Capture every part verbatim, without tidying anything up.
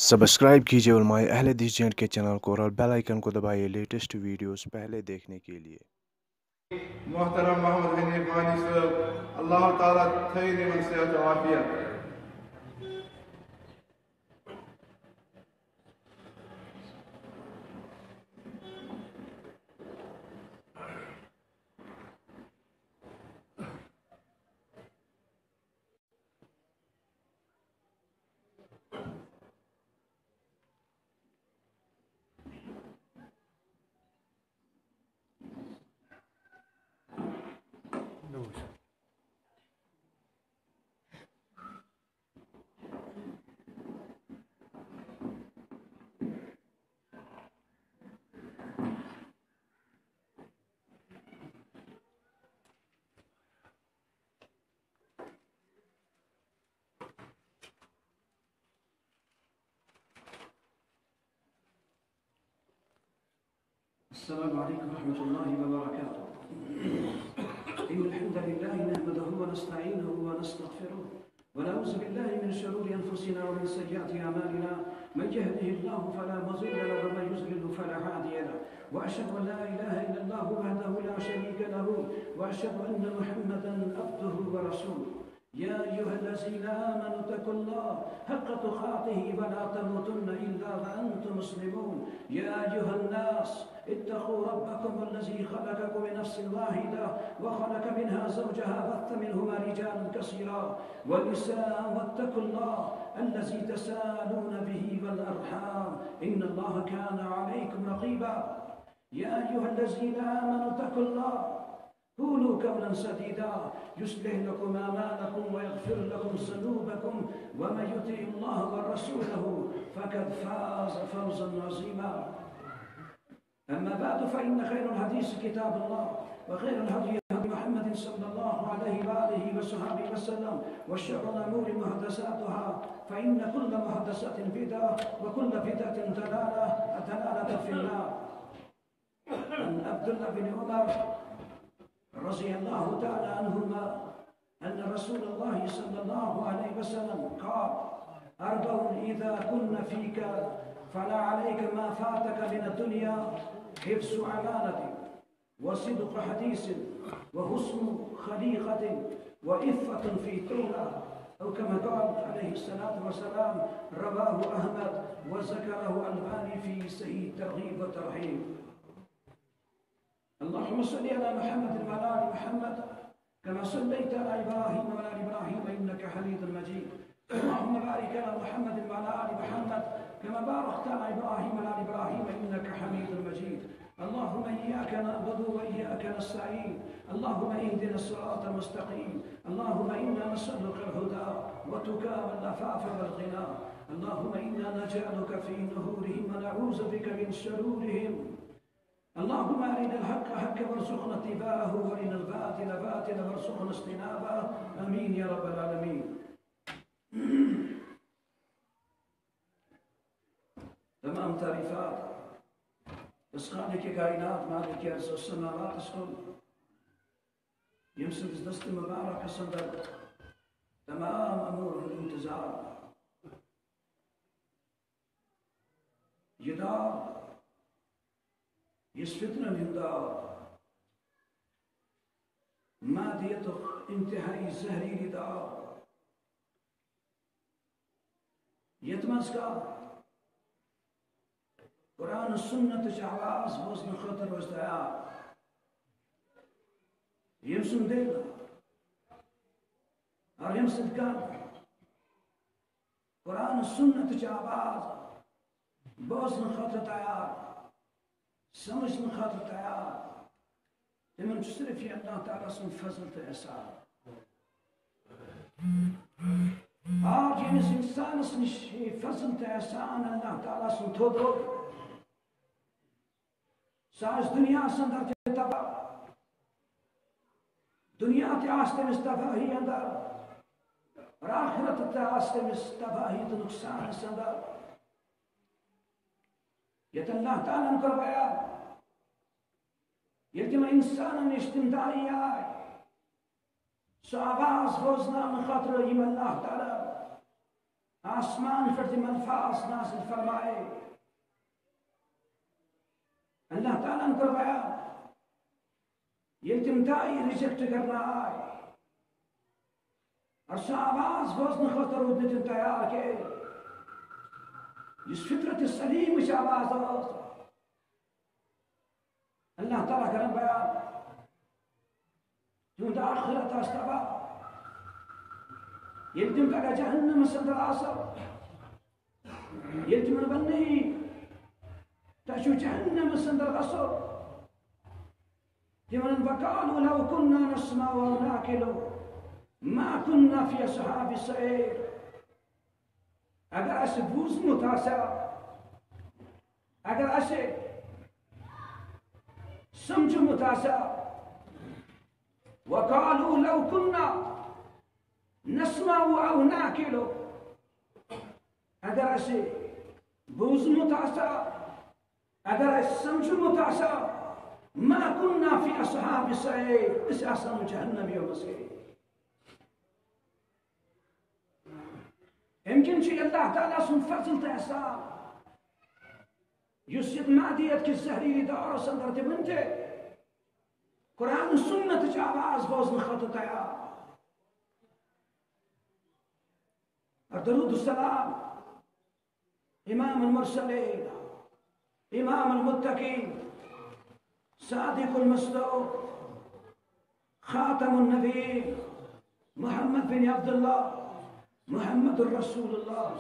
Subscribe کیجیے علماء اہل حدیث جے اینڈ کے چینل کو اور بیل آئیکن کو دبائیے لیٹسٹ ویڈیوز پہلے دیکھنے کے لیے۔ محترم محمد حنیف وانی صاحب، اللہ تعالیٰ تھٲیِن یِمن صحت و عافیت۔ السلام عليكم ورحمة الله وبركاته. إن الحمد لله نحمده ونستعينه ونستغفره، ونعوذ بالله من شرور أنفسنا ومن سيئات أعمالنا. من يهده الله فلا مضل له، ومن يضلل فلا هادي له. وأشهد أن لا إله إلا الله وحده لا شريك له، وأشهد أن محمدا عبده ورسوله. يا أيها الذين آمنوا اتقوا الله حق تقاته ولا تموتن إلا وأنتم مسلمون. يا أيها الناس اتقوا ربكم الذي خلقكم من نفس واحدة وخلق منها زوجها وبث منهما رجالا كثيرا ونساء واتقوا الله الذي تساءلون به والأرحام إن الله كان عليكم رقيبا. يا أيها الذين آمنوا اتقوا الله قولوا قولا سديدا يصلح لكم أعمالكم ويغفر لكم ذنوبكم ومن يطع الله ورسوله فقد فاز فوزا عظيما. أما بعد، فإن خير الحديث كتاب الله، وخير الهدي هدي محمد صلى الله عليه وآله وصحبه وسلم، وشر الأمور محدثاتها، فإن كل محدثة بدعة، وكل بدعة ضلالة، الضلالة في النار. عن عبد الله بن عمر رضي الله تعالى عنهما أن رسول الله صلى الله عليه وسلم قال: أربع إذا كن فيك فلا عليك ما فاتك من الدنيا، حفظ أمانة، وصدق حديث، وحسن خليقة، وعفة في طولة، أو كما قال عليه الصلاة والسلام. رواه أحمد وذكره الألباني في صحيح الترغيب والترهيب. اللهم صل على محمد وعلى آل محمد كما صليت على إبراهيم وعلى آل إبراهيم إنك حميد مجيد. اللهم بارك على محمد وعلى آل محمد كما باركت على إبراهيم وعلى آل إبراهيم إنك حميد مجيد. اللهم إياك نعبد وإياك نستعين. اللهم اهدنا الصراط المستقيم. اللهم إنا نسألك الهدى والتقى والعفاف والغنى. اللهم إنا نجعلك في نحورهم ونعوذ بك من شرورهم. اللهم أرنا الحق حقا وارزقنا اتباعه، وأرنا الباطل باطلا وارزقنا اجتنابه. آمين يا رب العالمين. تمام تعریفات اس خالق کائنات، مالک ارض و سماواتس کُن، ییٚمہِ سٕنٛدِس دستِ مبارکس اندر تمام امور ہُنٛد انتظام۔ یہِ دعا، یُس فتنن ہُنٛد دعا، مادیتُک انتہائی زہریلی دعا، یتھ منٛز کانٛہہ قرآن و سنتٕچ آواز بوزنہٕ خٲطرٕ اوس تیار، ییٚمہِ سُنٛد دل اور ییٚمہِ سۭتۍ کانٛہہ قرآن و سنتٕچ آواز بوزنہٕ خٲطرٕ تیار، سمجھنہٕ خٲطرٕ تیار، تِمن چھُ صرف یہِ اللہ تعالیٰ سُنٛد فضل تہٕ احسان۔ آ، ییٚمِس اِنسانَس نِش یہِ فضل تہٕ احسان اللہ تعالیٰ سُنٛد تھوٚد روٚٹ، سُہ آسہِ دُنیاہَس اندر تہِ تباہ، دُنیا تہِ آسہِ تٔمِس تباہی اندر، اور آخرت تہِ آسہِ تٔمِس تباہی تہٕ نقصانَس اندر۔ ییٚتہِ اللہ تعالیٰ ہن کوٚر بیان، ییٚلہِ تِم اِنسانَن نِش تِم داعی آے، سُہ آواز بوزناونہٕ خٲطرٕ یِم اللہ تعالیٰ آسمان پٮ۪ٹھ تِم الفاظ نازل فرمائے۔ اللہ تعالیٰ ہن کوٚر بیان، ییٚلہِ تِم داعی ریجیکٹ کرنہٕ آے، اور سۄ آواز بوزنہٕ خٲطرٕ روٗدۍ نہٕ تِم تیار کینٛہہ، یُس فطرت سلیمٕچ آواز ٲس۔ اللہ تعالیٰ کرن بیان، تِہُنٛد آخرت آسہِ تباہ۔ ییٚلہِ تِم پگاہ جہنمس اندر آسن، ییٚلہِ تِمن وننہٕ یی، تۄہہِ چھُو جہنمس اندر گژھُن، تِم ونن، "وقالوا لو كنا نسمع أو نعقل ما كنا في أصحاب السعير۔" اگر اسہِ بوٗزمُت آسہِ ہا، اگر اسہِ سمجھمُت آسہِ ہا، وقالوا لو كنا نسمع أو نعقل، اگر اسہِ بوٗزمُت آسہِ ہا، اگر اسہِ سمجھمُت آسہِ ہا، ما كنا في أصحاب السعير، أسۍ آسہو نہٕ جہنمیو منٛز کینٛہہ۔ امہِ کِنۍ چھُ اللہ تعالیٰ سُنٛد فضل تہٕ احسان، یُس یہِ مادیت کِس زہریلی دورس اندر تہِ وُنہِ تہِ قرآن سنتٕچ آواز بوزنہٕ خٲطرٕ تیار۔ اور درود السلام امام المرسلین، امام المتقین، صادق المصدوق، خاتم النبیین، محمد بن عبداللہ، محمد رسول اللہ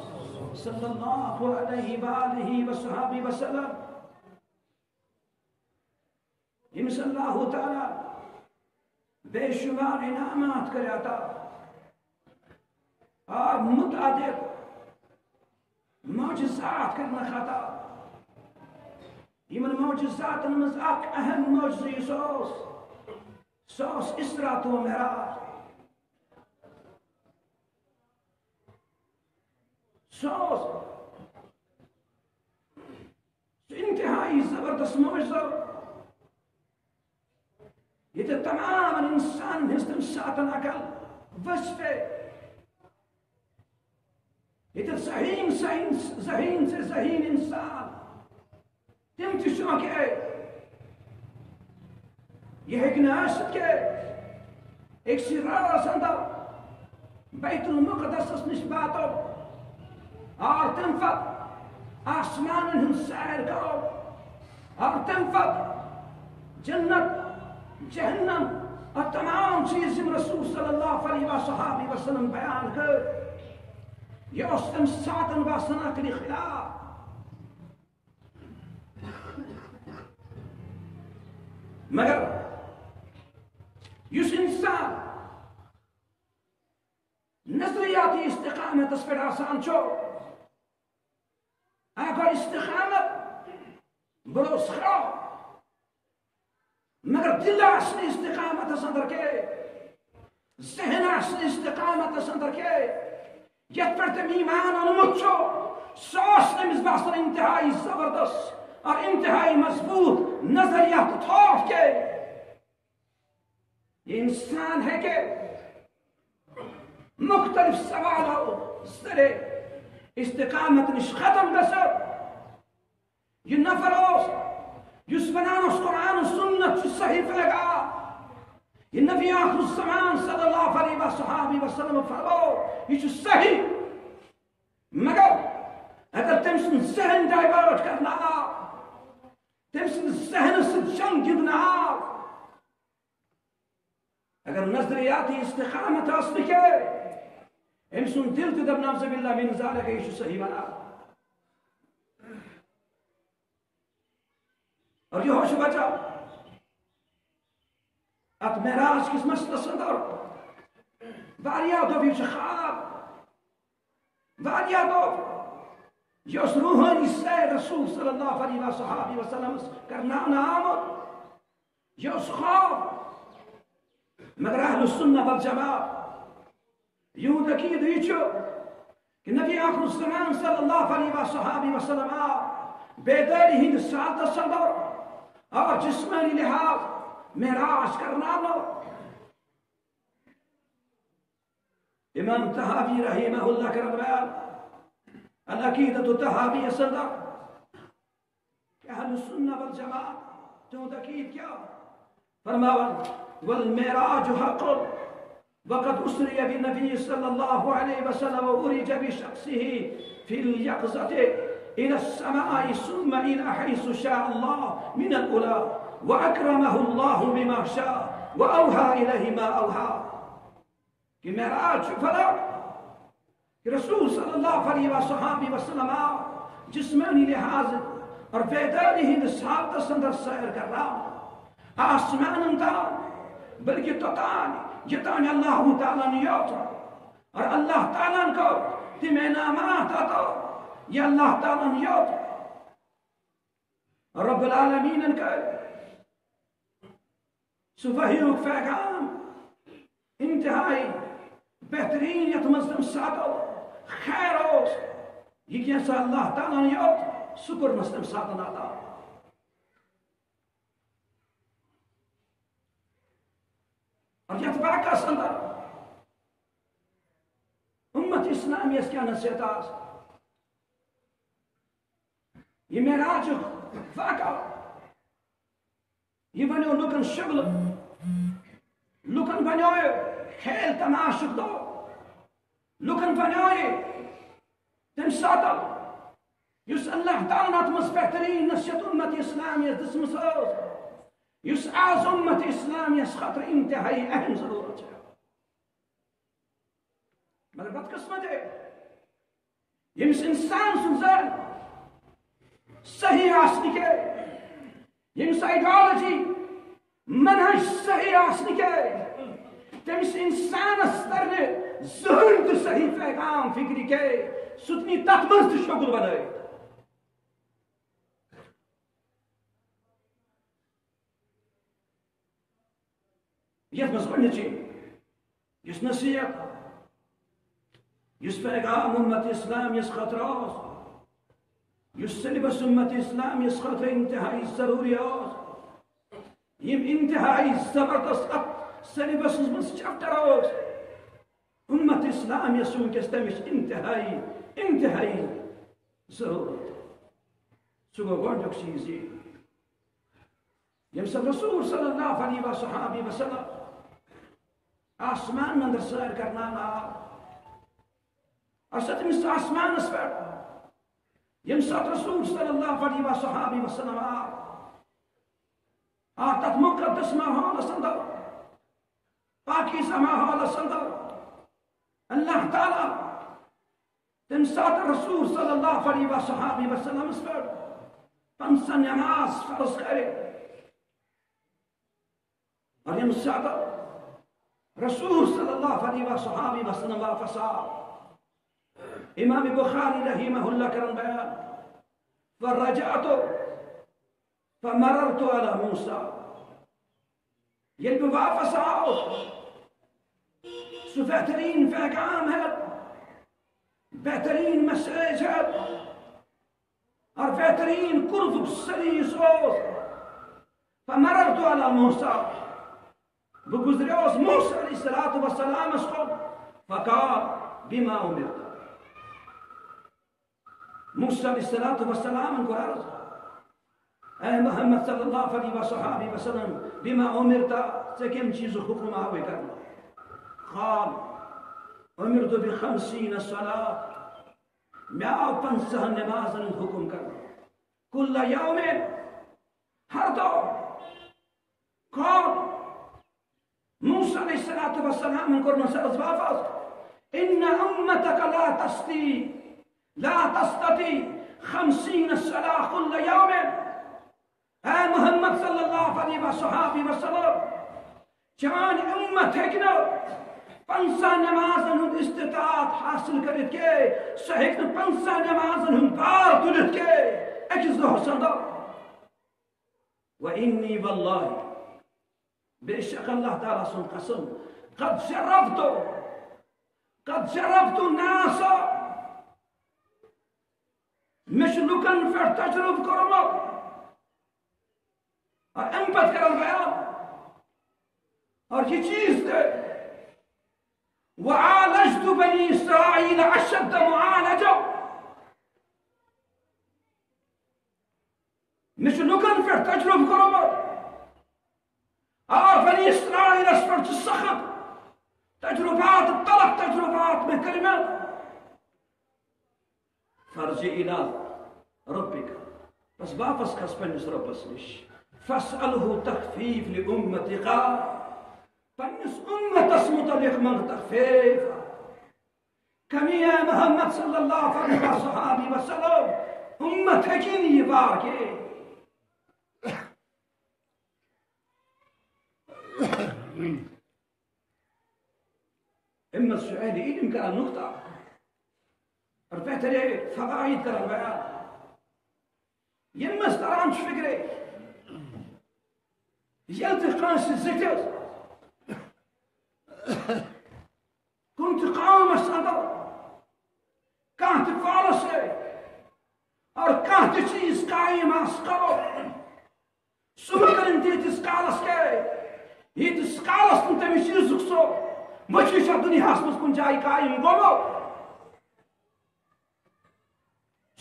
صلی اللہ علیہ وآلہ وصحبہ وسلم، ییٚمِس اللہ تعالیٰ بے شمار انعامات کٔرۍ عطا، آ، متعدد معجزات کرنہٕ خطا۔ یِمن معجزاتن منٛز اکھ اہم معجزٕ یُس اوس، سُہ اوس اسراء تہٕ معراج۔ سُہ اوس سُہ انتہائی زبردست معجزہ، ییٚتہِ تمام انسانن ہٕنٛز تَمہِ ساتن عقل ؤسۍ پیٚیہِ، ییٚتہِ ذہین، ذہین، ذہین سے ذہین انسان تِم تہِ شوقے۔ یہِ ہیٚکہِ نہٕ ٲسِتھ کہِ أکسٕے رٲژ اندر بیت المقدسس نِش واتو اور تَمہِ پتہٕ آسمانن ہُنٛد سیر کرو اور تَمہِ پتہٕ جنت، جہنم اور تمام چیز یِم رسول صلی اللہ علیہ وآلہ وصحبہ وسلم بیان کٔر، یہِ اوس تَمہِ ساتن باسان عقلہِ خلاف۔ مگر یُس انسان نظریاتی استقامتس پٮ۪ٹھ آسان چھُ، اگر استقامت بروس خراب، مگر دل آسہِ نہٕ استقامتس اندر کینٛہہ، ذہن آسہِ نہٕ استقامتس اندر کینٛہہ، یتھ پٮ۪ٹھ تٔمۍ ایمان اوٚنمُت چھُ، سُہ اوس تٔمِس باسان انتہائی زبردست اور انتہائی مضبوط نظریہ تہٕ تھاٹ کینٛہہ۔ یہِ انسان ہیٚکہِ مختلف سوالو ذریعہ استقامت نِش ختم گژھِتھ۔ یہِ نفر اوس، یُس ونان اوس قرآن و سنت چھُ صحیح فہگا، یہِ نبی آخر الزمان صلی اللہ علیہ وآلہ وصحبہ وسلم فرمو، یہِ چھُ صحیح۔ مگر اگر تٔمۍ سُنٛد ذہن ڈائیورٹ کرنہٕ آو، تٔمۍ سٕنٛدِ ذہنہٕ سۭتۍ جنگ گِنٛدنہٕ آو، اگر نظریاتی استقامت آسہِ نہٕ کینٛہہ، أمۍ سُنٛد دل تہِ دَپہِ، "نعوذ باللہ من ذالک، یہِ چھُ صحیح وَنان۔" اور یِہوٚے چھُ بچان اَتھ معراج کِس مسلس اندر۔ واریاہ دوٚپ، یہِ چھُ خواب۔ واریاہ دوٚپ، یہِ اوس روحٲنی سیر رسول صلی اللہ علیہ وآلہ وصحبہ وسلمس کرناونہٕ آمُت۔ یہِ اوس خواب۔ مگر اہل السنہ والجماعت یِہُنٛد عقیدٕ یہِ چھُ کہ نبی آخر الزمان صلی اللہ علیہ وآلہ وصحبہ وسلم آو بیدٲری ہٕنٛدِس حالتس اندر اور جسمٲنی لحاظ معراج کرناونہٕ۔ امام طحاوی رحمہ اللہ کرن بیان، العقیدۃ الطحاویہ اندر اہل سنہ والجماعت تہنٛد عقیدٕ کیٛاہ؟ فرماوان، والمعراج حق، وقد اسری بالنبی صلی اللہ علیہ وسلم وعرج بشخصه في اليقظة إلى السماء ثم إلى حيث شاء الله من العلا وأكرمه الله بما شاء وأوحى إليه ما أوحى. کہ معراج چھُ فرق کہ رسول صلی اللہ علیہ وآلہ وسلم آو جسمانی لحاظ اور بیداری ہندس حالتس اندر سیر کرناونہٕ آسمانن تام، بلکہ توٚتام یوٚتام اللہ تعالیٰ ہن یوت، اور اللہ تعالیٰ ہن کوٚر تِم انعامات عطا، یہ اللہ تعالیٰ ہن یوت۔ رب العالمینن کٔر سُہ وحیُک پیغام انتہائی بہترین، یتھ منٛز تٔمۍ ساتو خیر اوس، یہِ کینٛژھا اللہ تعالیٰ ہن یوت، سُہ کوٚرنس تٔمۍ ساتن عطا۔ اور یتھ واقعس اندر امت اسلامیس کیا نصیحت آسہٕ؟ یہ معراجُک واقعہ، یہ بنیو لوکن شغل، لوکن بنیو یہ کھیل تماشُک دۄہ، لوکن بنیو یہ تمہِ ساتہٕ یُس اللہ تعالیٰ ہن اتھ منٛز بہترین نصیحت امت اسلامیس دِژمٕژ ٲس، یُس آز امت اسلامیس خٲطرٕ انتہائی اہم ضرورت چھِ۔ مگر بدقسمتی، ییٚمِس انسان سُنٛد ذہن صحیح آسنہٕ کینٛہہ، ییٚمِس ideology، منہج صحیح آسنہٕ کینٛہہ، تٔمِس انسانس ترِ نہٕ زٕہٕنۍ تہِ صحیح پیغام فکرِ کینٛہہ، سُہ تہِ نی تتھ منٛز تہِ شغل بنٲوِتھ۔ یتھ منٛز گۄڈنِچی یُس نصیحت، یُس پیغام امت اسلامیس خٲطرٕ اوس، یُس syllabus امت اسلامیس خٲطرٕ انتہائی ضروری اوس، یِم انتہائی زبردست اتھ syllabus منٛز chapter اوس، امت اسلامیس وٕنکیٚس تمِچ انتہائی، انتہائی ضرورت۔ سُہ گوٚو گۄڈنیُک چیٖز یہِ۔ ییٚمہِ ساتہٕ رسول صلی اللہ علیہ وصحبہ وسلم آسمان اندر سیر کرناونہٕ آو، اور سۄ تٔمِس آسمانس پٮ۪ٹھ، ییٚمہِ ساتہٕ رسول صلی اللہ علیہ وصحبہ وسلم آو، آ تتھ مقدس ماحولس اندر، پاکیزہ ماحولس اندر، اللہ تعالیٰ تمہِ ساتہٕ رسول صلی اللہ علیہ وصحبہ وسلمس پٮ۪ٹھ پنٛژاہ نماز فرض کرِ۔ اور ییٚمہِ ساتہٕ رسول صلی اللہ علیہ وصحبہ وسلم واپس آو، امام بخاری رحمہ اللہ کرن بیان، فرجعت فمررت على موسى۔ ییٚلہِ بہٕ واپس آوُس، سُہ بہترین پیغام ہیٚتھ، بہترین message ہیٚتھ، اور بہترین قربُک سلیس اوس۔ فمررت على موسى۔ بہٕ گُزریوس موسیٰ علیہ الصلوۃ والسلامس کُن۔ فقال، بما أمرت۔ موسیٰ علیہ الصلوۃ والسلامن کوٚر عرض، اے محمد صلی اللہ علیہ وصحبہ وسلم، بما أمرت، ژےٚ کمہِ چیٖزُک حُکم آوُے کرنہٕ؟ قال، أمرت بخمسین صلاة، مےٚ آو پنٛژاہن نمازن ہُنٛد حُکم کرنہٕ، کل یوم، ہر دۄہ۔ قال، موسیٰ علیہ الصلوۃ والسلامن کوٚرنس عرض واپس، ان امتک لا تستی، لا تستطیع خمسین صلاة کل یوم۔ اے محمد صلی اللہ علیہ وصحبہ وسلم، چانۍ امت ہیٚکہِ نہٕ پنٛژاہ نمازن ہُنٛد استطاعت حاصل کٔرِتھ کینٛہہ، سۄ ہیٚکہِ نہٕ پنٛژاہ نمازن ہُنٛد بار تُلِتھ کینٛہہ أکِس دۄہس اندر۔ وإني والله، بے شک اللہ تعالیٰ سُنٛد قسم، قد جربت، قد جربت الناس، مےٚ چھُ لُکن پٮ۪ٹھ تجربہٕ کوٚرمُت۔ اور اَمہِ پتہٕ کرن بیان۔ اور یہِ چیٖز تہِ، وعالجت بني إسرائيل أشد معالجة۔ مےٚ چھُ لُکن پٮ۪ٹھ تجربہٕ کوٚرمُت۔ آ، بنی اسرائیلس پٮ۪ٹھ چھِ سخت تجربات، تلخ تجربات مےٚ کٔرمٕتۍ۔ فرجع الی ربک، بس واپس کھس پننِس رۄبس نِش۔ فاسألہ تخفیف لامتک، پننِس امتس متعلق منگ تخفیف۔ کمی ہے محمد صلی اللہ علیہ وسلم، امت ہیٚکہِ نہٕ یہِ بار کینٛہہ۔ امت چھُ اہل علم کران نقطہ، اور بہتر فوائد کران بیان۔ ییٚمہِ منٛز تران چھُ فکرے، ییٚلہِ تہِ کٲنٛسہِ زِٹھِس کُنہِ تہِ قومس اندر کانٛہہ تہِ پالیسی اور کانٛہہ تہِ چیٖز قائم آسہِ کرو، سُہ مہ کٔرِن تیٖتِس کالس کیٛاہ، ییٖتِس کالس نہٕ تَمہِ چیٖزُک سُہ وجوٗد چھا دُنیاہس منٛز کُنہِ جایہِ قائم گوٚمُت۔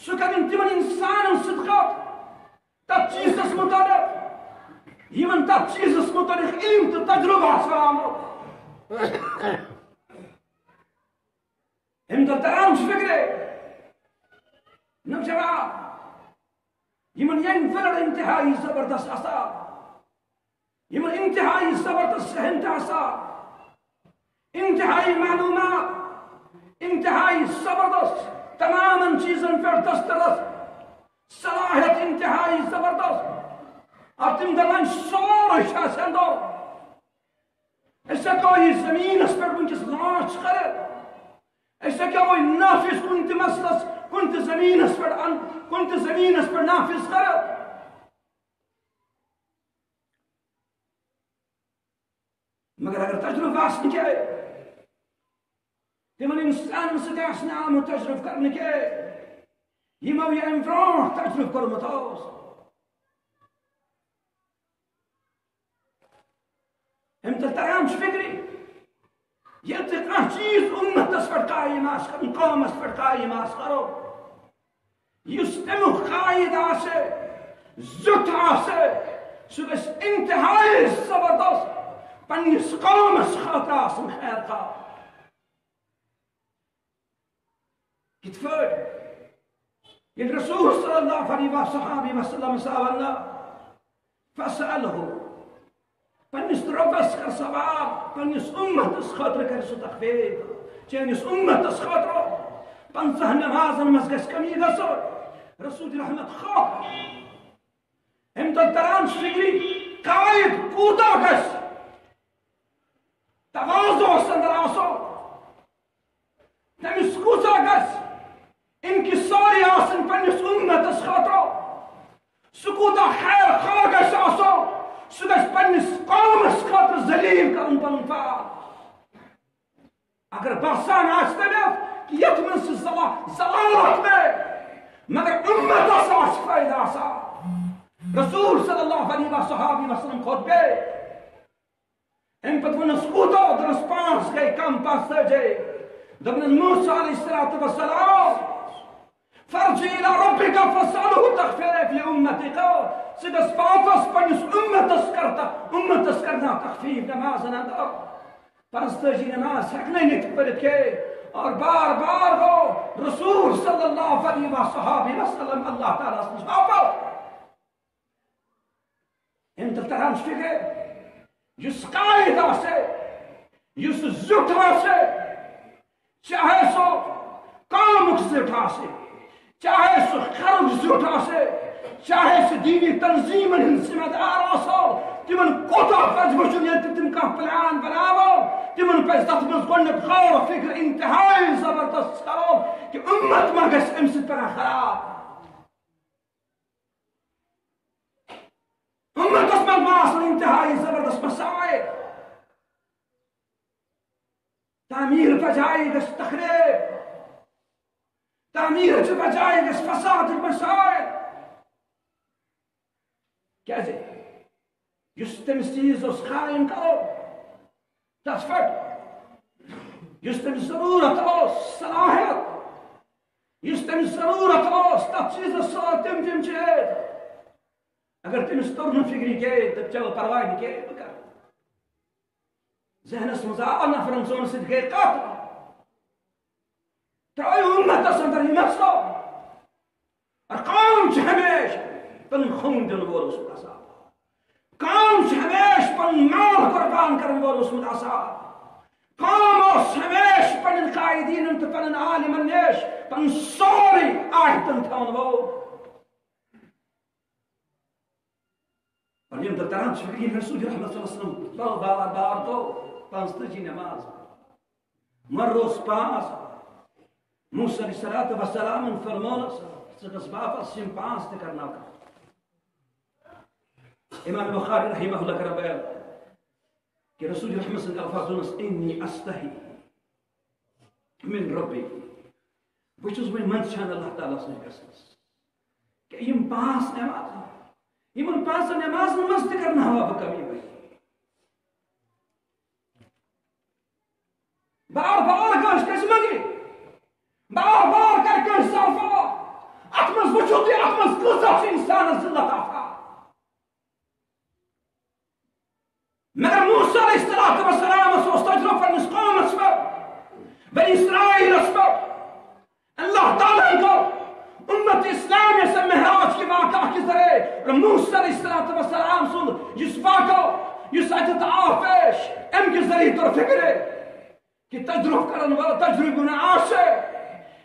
سُہ کَرن تِمن اِنسانن سۭتۍ کَتھ تَتھ چیٖزس مُتعلِق، یِمن تَتھ چیٖزس مُتعلِق علم تہٕ تجربہٕ آسہِ آمُت۔ أمۍ دوٚپ، تران چھُ فِکرِ، نوجوان، یِمن یَنگ فِلڈ انتہائی زبردست آسان۔ یِمن انتہائی زبردست ذہن تہِ آسان، انتہائی معلومات، انتہائی زبردست، تمامن چیزن پٮ۪ٹھ دسترس، صلاحیت انتہائی زبردست۔ اور تِم دپان، سورُے چھُ اَسہِ اندر۔ أسۍ ہٮ۪کو یہِ زٔمیٖنس پٮ۪ٹھ وٕنکیٚس لانچ کٔرِتھ۔ أسۍ ہٮ۪کو یہِ نافذ کُنہِ تہِ مسلس، کُنہِ تہِ زٔمیٖنس پٮ۪ٹھ ان-، کُنہِ تہِ زٔمیٖنس پٮ۪ٹھ نافذ کٔرِتھ۔ مگر اگر تجربہٕ آسہِ نہٕ کینٛہہ، تِمن انسانن سۭتۍ آسہِ نہٕ آمُت تجربہٕ کرنہٕ کینٛہہ، یِمو یہِ امہِ برونٛٹھ تجربہٕ کوٚرمُت اوس، أمۍ تہِ تران چھُ فِکرِ، ییٚلہِ تہِ کانٛہہ چیٖز اُمتس پٮ۪ٹھ قائم آسہِ کرُن، قومس پٮ۪ٹھ قائم آسہِ کرُن، یُس تمیُک قائد آسہِ، زیُٹھ آسہِ، سُہ گژھِ انتہائی زبردست پننِس قومس خٲطرٕ آسُن خیر خواہ۔ کِتھ پٲٹھۍ؟ ییٚلہِ رسول صلی اللہ علیہ وصحبہ وسلم سا وننہٕ، فاسألہ، پننِس رۄبس کر سوال، پننِس اُمتس خٲطرٕ کر سُہ تخفیف، چٲنِس اُمتس خٲطرٕ پنٛژاہ نمازن منٛز گژھِ کمی گژھٕنۍ۔ رسول رحمت خٲطرٕ أمۍ دوٚپ، تران چھُ فِکرِ، قائد کوٗتاہ گژھِ تواضعس اندر آسُن؟ تٔمِس کوٗتاہ گژھِ انکساری آسٕنۍ پننِس اُمتس خٲطرٕ؟ سُہ کوٗتاہ خیر خواہ گژھِ آسُن؟ سُہ گژھِ پننِس قومس خٲطرٕ ذلیل کرُن پنُن پان۔ اگر باسان آسہِ تٔمِس کہِ یتھ منٛز چھِ زلا-، ضلالت مےٚ، مگر اُمتس آسہِ فٲیدٕ آسان۔ رسول صلی اللہ علیہ وصحبہ وسلم کھوٚت بیٚیہِ۔ امہِ پتہٕ ووٚنُس، کوٗتاہ؟ دوٚپنَس، پانٛژھ گٔے کم، پانٛژھ ژتجی۔ دوٚپنَس، موسیٰ علیہ الصلوۃ والسلام، فرجع الی ربک فاسألہ تخفیف لامتک، ژٕ گژھ واپس پننِس اُمتس کر تہ-، اُمتس کرناو تخفیف نمازن اندر۔ پانٛژھ ژتجی نماز ہیٚکہِ نہٕ نِتھ پٔرِتھ کینٛہہ۔ اور بار بار گوٚو رسول صلی اللہ علیہ وصحبہ وسلم اللہ تعالیٰ ہس نِش واپس۔ أمۍ تہِ تران چھُ فِکرِ، یُس قائد آسہِ، یُس زیُٹھ آسہِ، چاہے سُہ قومُک زیُٹھ آسہِ، چاہے سُہ خرُک زیُٹھ آسہِ، چاہے سُہ دینی تنظیمن ہُنٛد ذمہ دار آسو، تِمن کوٗتاہ پزِ وٕچھُن ییٚلہِ تہِ تِم کانٛہہ پلان بناوو، تِمن پزِ تتھ منٛز گۄڈٕنیتھ غور و فکر انتہائی زبردست کرُن کہِ اُمت ما گژھِ امہِ سۭتۍ پگاہ خراب۔ اُمتس منٛز ما آسن انتہائی زبردست مسائل۔ تعمیٖر بجایہِ گژھِ تخریب، تعمیٖر چہِ بجایہِ گژھِ فسادٕکۍ مسائل۔ کیازِ؟ یُس تٔمِس چیٖز اوس قائم کرُن، تتھ پٮ۪ٹھ یُس تٔمِس ضروٗرت اوس، صلاحیت، یُس تٔمِس ضروٗرت اوس، تتھ چیٖزس سۭتۍ تِم تِم چیٖز، اگر تٔمِس توٚر نہٕ فِکرِ کینٛہہ، تہٕ چلو پرواے نہٕ کینٛہہ، بہٕ کرٕ۔ ذہنس منٛز آو نفرن ژۄن سۭتۍ گٔے کتھ۔ ترٛٲیِو اُمتس اندر یہِ مسلہٕ۔ اور قوم چھِ ہمیشہِ پنُن خوٗن دِنہٕ وول اوسمُت آسان۔ قوم چھِ ہمیشہِ پنُن مال قربان کرن وول اوسمُت آسان۔ قوم اوس ہمیشہِ پنٕنۍ قائدیٖنن تہٕ پنٕنۍ عالمن نِش پنُن سورُے آہِتن تھاون وول۔ اور ییٚمہِ دۄہ تران چھُ فِکرِ، ییٚلہِ رسول رحمت صلی اللہ علیہ وسلم بار بار بار گوٚو پانٛژتٲجی نماز، مگر اوس پانٛژھ۔ موسیٰ علیہ الصلوۃ والسلام فرمونس، ژٕ گژھ واپس یِم پانٛژھ تہِ کرناو۔ امام بخاری رحمہ اللہ کران بیان کہ رسول رحمت سٕنٛدۍ الفاظ ووٚنُس، "انی استحی من ربی"، بہٕ چھُس وۄنۍ منٛدچھان اللہ تعالیٰ سٕنٛز قسم کہ یِم پانٛژھ نماز، یِمن پانٛژن نمازن منٛز تہِ کرناوا بہٕ کمی وۄنۍ۔ بار بار کٲنٛسہِ کٲنٛسہِ منٛگہِ، بار بار کرِ کٲنٛسہِ سوال، اتھ منٛز وٕچھِو تُہۍ، اتھ منٛز کۭژاہ چھِ انسانس ذلت آسان۔ مگر موسیٰ علیہ الصلوۃ والسلامس اوس تجربہٕ پننِس قومس پٮ۪ٹھ، بنی اسرائیلس پٮ۪ٹھ۔ اللہ تعالیٰ ہن کوٚر امت اسلام یس معراج کے واقعہ کے ذریعے اور موسیٰ علیہ الصلوۃ والسلام سُنٛد یُس واقعہ، یُس اتٮ۪تھ آو پیش، امہِ کے ذریعے توٚر فکرِ کہ تجربہٕ کرن وول تجربہٕ نہٕ آسہِ،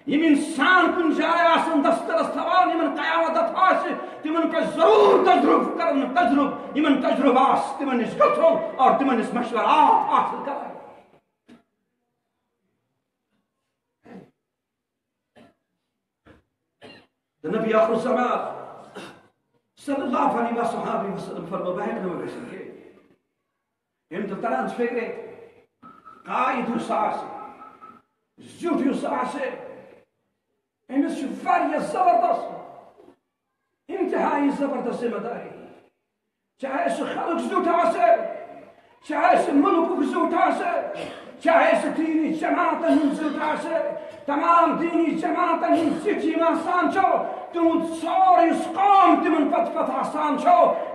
یِم انسان کُنہِ جایہِ آسن دسترس تھاوان، یِمن قیامت آسہِ، تِمن پزِ ضروٗر تجربہٕ کرُن، تجربہٕ، یِمن تجربہٕ آسہِ، تِمن نِش گژھُن اور تِمن نِش مشورات حٲصِل کرٕنۍ۔ تہٕ نبی آخر الزمان صلی اللہ علیہ وصحبہ وسلم فرمو، بہٕ ہٮ۪کہٕ نہٕ وۄنۍ گٔژھِتھ کینٛہہ۔ ییٚمہِ دۄہ تران چھِ فِکرِ، قائد یُس آسہِ، زیُٹھ یُس آسہِ، أمِس چھُ واریاہ زبردست، انتہائی زبردست ذمہ داری۔ چاہے سُہ خلق زیُٹھ آسہِ، چاہے سُہ مُلکُک زیُٹھ آسہِ، چاہے سُہ دیٖنی جماعتن ہُنٛد زیُٹھ آسہِ، تمام دیٖنی جماعتن ہُنٛد زِٹھۍ یِم آسان چھُ، تِہُنٛد سورُے یُس قوم تِمن پتہٕ پتہٕ آسان چھُ،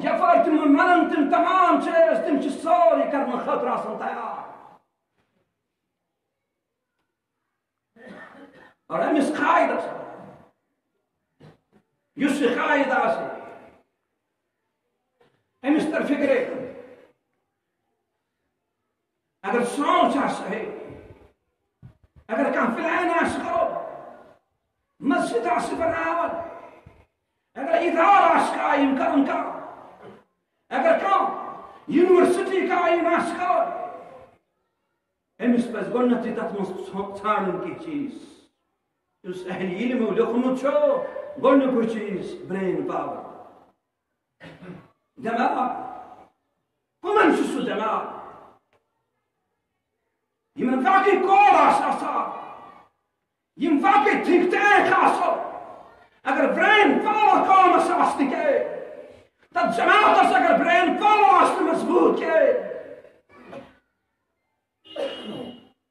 یپٲرۍ تِم منن تِم تمام چیٖز، تِم چھِ سورُے کرنہٕ خٲطرٕ آسان تیار۔ اور أمِس قائدس، یُس یہِ قائد آسہِ، أمِس تر فِکرِ، اگر سونٛچ آسہِ صحیح، اگر کانٛہہ پلان آسہِ کرُن، مسجد آسہِ بناوُن، اگر ادارٕ آسہِ قائم کرُن کانٛہہ، اگر کانٛہہ یونیورسٹی قائم آسہِ کرُن، أمِس پزِ گۄڈٕنیتھٕے تتھ منٛز ژھا-، ژھانڈُن کینٛہہ چیٖز۔ یُس اہل علمو لیوٚکھمُت چھُ، گۄڈٕنیُکُے چیٖز brain power، دٮ۪ماغ۔ کٕمن چھُ سُہ دٮ۪ماغ؟ یِمن واقعی code آسہِ آسان، یِم واقعی think tank آسو۔ اگر brain power قومس آسہِ نہٕ کینٛہہ، تتھ جماعتس اگر brain power آسہِ نہٕ مضبوط کینٛہہ،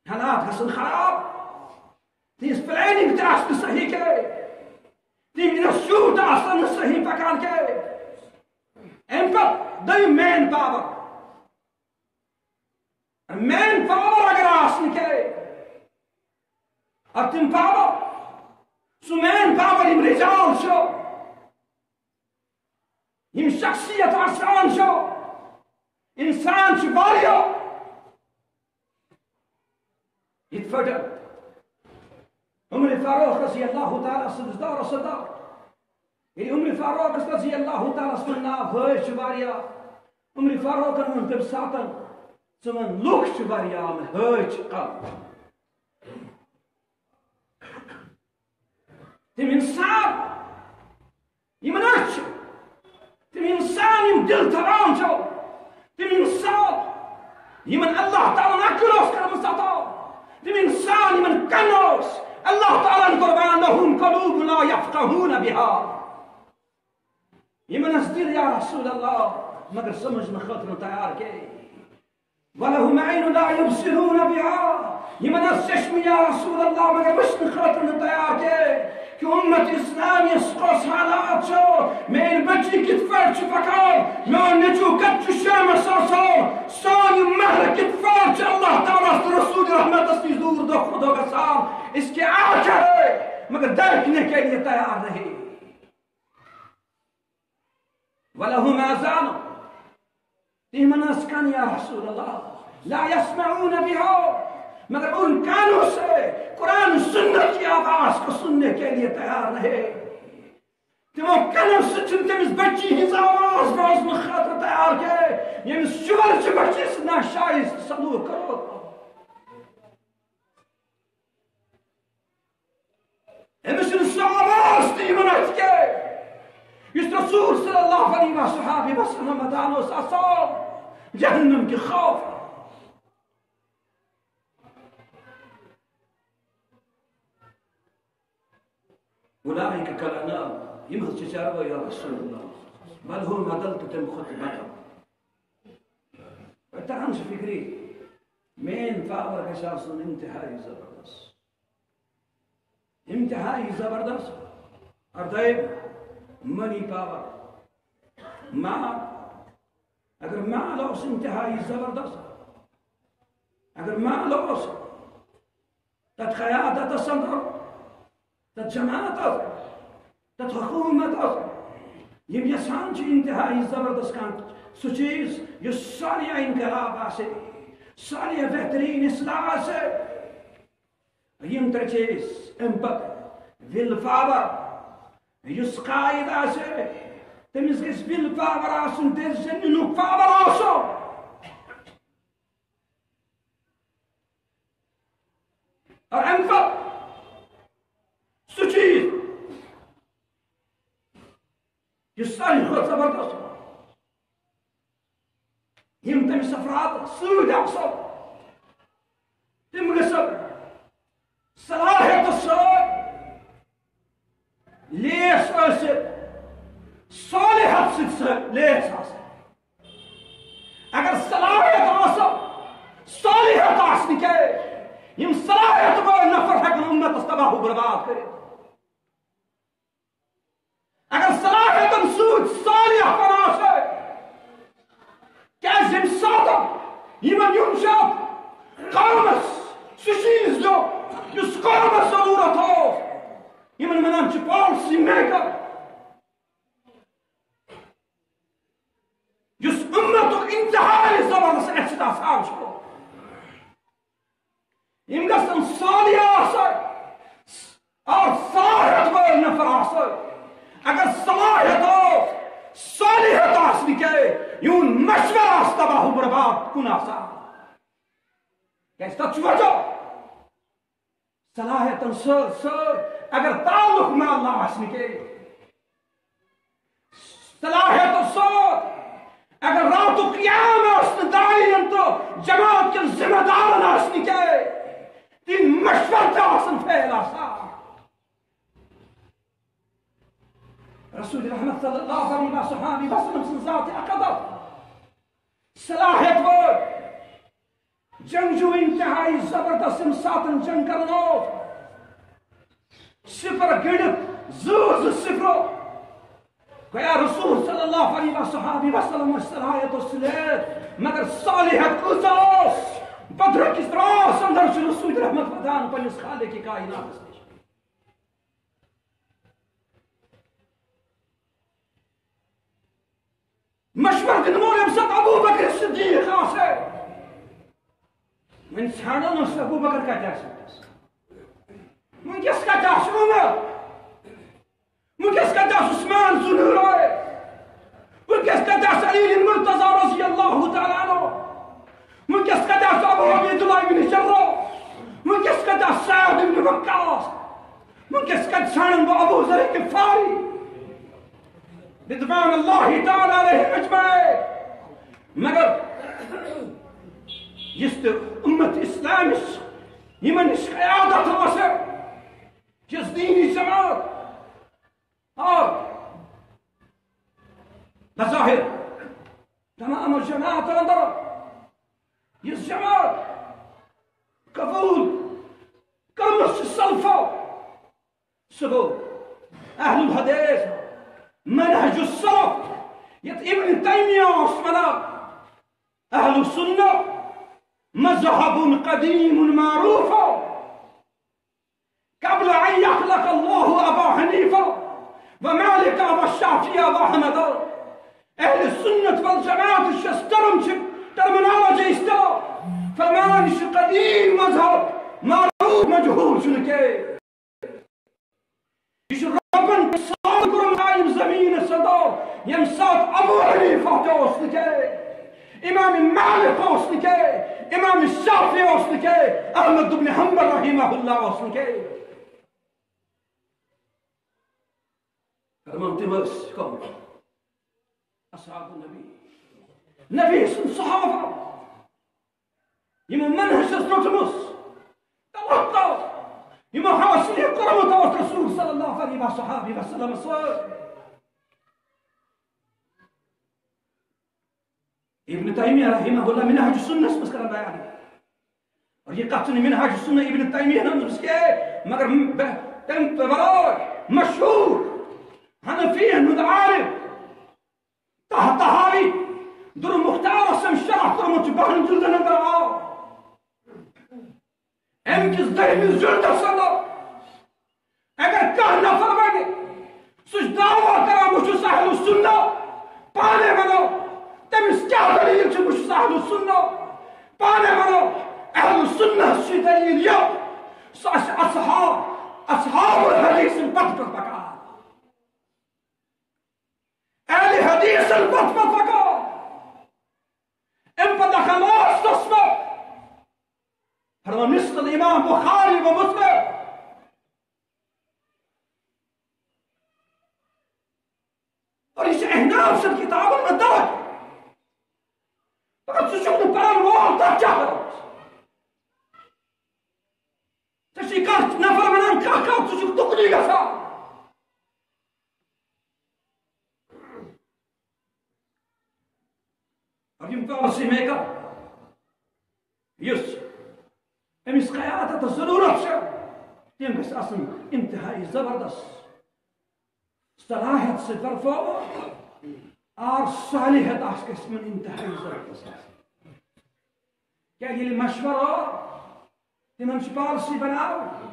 حالات گژھن خراب، تہنٛز planning تہِ آسہِ نہٕ صحیح کینٛہہ، تِم institute آسن نہٕ صحیح پکان کینٛہہ۔ امہِ پتہٕ دوٚیِم main power، main power اگر آسہِ نہٕ کینٛہہ، اور تِم power، سُہ main power یِم رجال چھِ، یِم شخصیت آسان چھِ، انسان چھِ واریاہ۔ یِتھ پٲٹھۍ عمر فاروق رضی اللہ تعالیٰ سٕنٛدِس دورس اندر، ییٚلہِ عمر فاروق رضی اللہ تعالیٰ سُنٛد ناو حٲج چھُ واریاہ، عمر فاروقن ووٚن تَمہِ ساتن، ژٕ وَن لُکھ چھِ واریاہ آمٕتۍ، حٲج چھِ کم۔ تِم انسان یِمن أچھ چھِ، تِم انسان یِم دِل تھاوان چھِ، تِم انسان یِمن اللہ تعالیٰ ہن عقل اوس کٔرمٕژ عطا، تِم انسان یِمن کن اوس، اللہ تعالیٰ ہن کوٚر بیان، "لهم قلوب لا يفقهون بها"۔ یِمن ٲس دِل یا رسول اللہ، مگر سمجھنہٕ خٲطرٕ نہٕ تیار کینٛہہ۔ "ولهم عين لا يبصرون بها"، یِمن ٲس چشمہٕ یا رسول اللہ، مگر وٕچھنہٕ خٲطرٕ نہٕ تیار کینٛہہ۔ کہ امت اسلام یس کۄس حالات چھُ، میٲنۍ بچی کِتھ پٲٹھۍ چھِ پکان، میون نیٚچو کتہِ چھُ شامس آسان، سون یہِ محلہٕ کِتھ پٲٹھۍ چھُ اللہ تعالیٰ ہس تہٕ رسول رحمتس نِش دوٗر دۄہ کھۄتہٕ دۄہ گژھان۔ اس کے آ چاہے، مگر دیکھنے کے لیے تیار نہیں۔ ولہم آذان، تِمن ٲس کن یا رسول اللہ، لا یسمعون بہا، مگر ان کانوں سے قرآن و سنت کی آواز کو سننے کے لیے تیار نہیں۔ تِمو کنو سۭتۍ چھِنہٕ تٔمِس بچی ہٕنٛز آواز بوزنہٕ خٲطرٕ تیار کینٛہہ، ییٚمِس شُوَر چھِ بچی سۭتۍ ناشایست سلوک کوٚرمُت۔ أمِس چھُنہٕ سُہ آواز تہِ یِوان اَتھِ کینٛہہ، یُس رسول صلی اللہ علیہ وصحبہ وسلم ودان اوس آسان جہنم کہِ خوف۔ اولئک کالانعام، یِم حظ چھِ چاروٲے یا رسول اللہ۔ بل ہم اضل، تہٕ تَمہِ کھۄتہٕ تہِ بدتر۔ وۄنۍ تران چھِ فِکرِ، مین پاور گژھِ آسُن انتہائی زبردست۔ انتہائی زبردست۔ اور دوٚیِم، منی پاور۔ مال۔ اگر مال اوس انتہائی زبردست، اگر مال اوس، تتھ قیادتس اندر، تتھ جماعتس، تتھ حکومتس، یِم یژھان چھِ انتہائی زبردست کانٛہہ سُہ چیز یُس ساریا انقلاب آسہِ، ساریا بہترین اصلاح آسہِ۔ یِم ترٛےٚ چیز، امہِ پتہٕ وِل پاور، یُس قائد آسہِ، تٔمِس گژھِ وِل پاور آسُن، ڈیسیجن نِنُک پاور آسُن۔ اور امہِ پتہٕ سُہ چیز یُس ساروی کھۄتہٕ زبردست، یِم تٔمِس افراد سۭتۍ آسن، تِم گژھن صلاحیتس سۭتۍ لیس ٲسِتھ، صالحت سۭتۍ سۭتۍ لیس آسٕنۍ۔ اگر صلاحیت آسو، صالحیت آسہِ نہٕ کینٛہہ، یِم صلاحیت وٲلۍ نفر ہٮ۪کن اُمتس تباہ و برباد کٔرِتھ۔ اگر صلاحیتن سۭتۍ صالح پن آسہِ، کیازِ ییٚمہِ ساتہٕ یِمن یُن چھُ اَتھ قومس سُہ چیٖز دیُن، یُس قومس ضروٗرت اوس، یِمن ونان چھِ پالیسی میکر۔ یُس اُمتُک انتہائی زبردست احتساب چھُ، یِم گژھن صالح آسٕنۍ اور صلاحیت وٲلۍ نفر آسٕنۍ۔ اگر صلاحیت اوس، صالحیت آسہِ نہٕ کینٛہہ، یِہُنٛد مشورٕ آسہِ تباہ و برباد کُن آسان۔ کیازِ تتھ چھُ وجہ۔ صلاحیتن سۭتۍ سۭتۍ اگر تعلق مع اللہ آسہِ نہٕ کینٛہہ، صلاحیتو سۭتۍ اگر راتُک قیام آسہِ نہٕ داعین تہٕ جماعت کٮ۪ن ذمہ دارن آسہِ نہٕ کینٛہہ، تِہنٛدۍ مشورٕ تہِ آسن فیل آسان۔ رسول رحمت صلی اللہ علیہ وسلم سٕنٛز ذات اقدس، صلاحیت وٲلۍ جنگجو انتہائی زبردست، ییٚمہِ ساتن جنگ کران اوس، سپر گٔنڈِتھ زٕ زٕ سپرو۔ گویا رسول صلی اللہ علیہ وصحبہ وسلم ٲسۍ صلاحیت اوس سُلید، مگر صالحیت کۭژاہ اوس؟ بدر کِس راتس اندر چھُ رسول رحمت ودان پننِس خالق کائناتس نِش۔ مشورٕ دِنہٕ وول ییٚمہِ ساتہٕ ابو بکر صدیق آسہِ ہے، وۄنۍ ژھانڈو نہٕ سُہ ابو بکر کتہِ آسہِ وٕنکیٚس۔ وٕنکیٚس کتہِ آسہِ عمر؟ وٕنکیٚس کتہِ آسہِ عثمان ذو نورین؟ وٕنکیٚس کتہِ آسہِ علی بن مرتضی رضی اللہ تعالیٰ عنہ؟ وٕنکیٚس کتہِ آسہِ ابو عبیدہ بن جراح؟ وٕنکیٚس کتہِ آسہِ سعد بن وقاص؟ وٕنکیٚس کتہِ ژھانڈن بہٕ ابو ذر غفاری؟ رضوان اللہ تعالیٰ علیہم اجمعین۔ مگر یُس تہِ اُمت اسلامس یِمن نِش قیادت آسہِ، یُس دینی جماعت اور بظاہر تمام جماعت اندر یُس جماعت قبول کٔرمٕژ چھِ سلفو، سُہ گوٚو اہل الحدیث، منهج السلف، یتھ ابن تیمیہ اوس ونان، اہل السنہ مذہب قدیم معروف، قبل ان یخلق اللہ ابا حنیفہ و مالک و شافعی و احمد۔ اہل سنت والجماعت شس ٹرم چھ، ٹرمنالوجی استعمال فرمان، یہ چھ قدیم مذہب، معروف مجہول چھنہ کینہہ۔ یہ چھ ربن سال کوٚرمُت قائم زمینس اندر، یم سات ابو حنیفہ تہ اوس نہ کینہہ، امام مالک اوس نہ کینہہ، امام شافعی اوس نہ کینہہ، احمد بن حنبل رحمہ اللہ اوس نہ کینہہ۔ فرمان تم ٲسۍ کم؟ اصحاب النبی، نبی سن صحابہ، یمو منہج چھس روٚٹمُت، توقع، یمو حاصل یہ کوٚرمُت اوس رسول صلی اللہ علیہ وصحبہ وسلم سۭتۍ۔ ابن تیمیہ رحمہ اللہ منہاج السنہ منٛز کران بیان۔ اور یہ کتھ چھنہٕ منہاج السنہ ابن تیمیہ ہٕنٛز کینٛہہ، مگر م-، بہ-، تمہِ ورٲے مشہور حنفی ہُنٛد عالم طہ-، طحاوی، در مختارس أمۍ شرح کوٚرمُت چھُ بہن جلدن اندر آو۔ امہِ کِس دٔہمِس جلدس اندر اگر کانٛہہ نفر ونہِ، سُہ چھُ دعویٰ کران، بہٕ چھُس اہل سنہ، پانے ونو، تٔمِس کیٛاہ دلیل چھِ، بہٕ چھُس اہل سنہ، پانے ونو، اہل سنہ چھِ دلیل یہِ، سُہ آسہِ اصحاب، اصحاب الحدیث پتہٕ پتہٕ پکان۔ اہل حدیثن پتہٕ پتہٕ پکو۔ امہِ پتہٕ دخل اوس تس منٛز۔ فرمان مثل امام بخاری و مسلم۔ اور یہ چھُ احناف سٕنٛدۍ کتابن منٛز درج۔ مگر ژٕ چھُکھ نہٕ پرن وول، تتھ کیٛاہ کرو؟ ژےٚ چھُے کانٛہہ نفر ونان کانٛہہ کتھ، ژٕ چھُکھ تُکنُے گژھان۔ اور یم پالیسی میکر، یُس أمِس قیادتس ضروٗرت چھِ، تِم گژھِ آسٕنۍ انتہائی زبردست صلاحیت سے برپور اور صالحیت آسہِ گژھِ تِمن انتہائی زبردست آسٕنۍ۔ کیٛازِ ییٚلہِ مشورٕ آو، تِمن چھِ پالیسی بناوٕنۍ،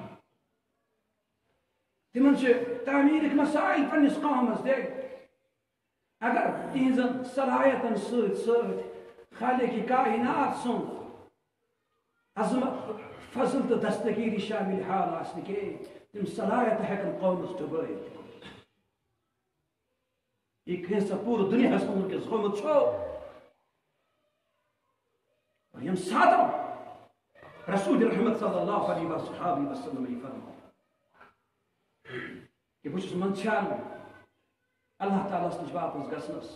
تِمن چھِ تعمیٖرٕکۍ مسائل پننِس قومس دِنۍ۔ اگر تِہنٛزن صلاحیتن سۭتۍ سۭتۍ خالق کائنات سُنٛد عظمت، فضل تہٕ دستگیری شامل حال آسہِ نہٕ کینٛہہ، تِم صلاحیتہٕ ہٮ۪کن قومس ڈُبٲوِتھ۔ یہِ کینٛژھا پوٗرٕ دُنیاہس منٛز وٕنکیٚس گوٚمُت چھُ۔ اور ییٚمہِ ساتہٕ رسول رحمت صلی اللہ علیہ وصحبہ وسلم یہِ فرموو کہ بہٕ چھُس منٛدچھان اللہ تعالیٰ ہس نِش واپس گژھنس،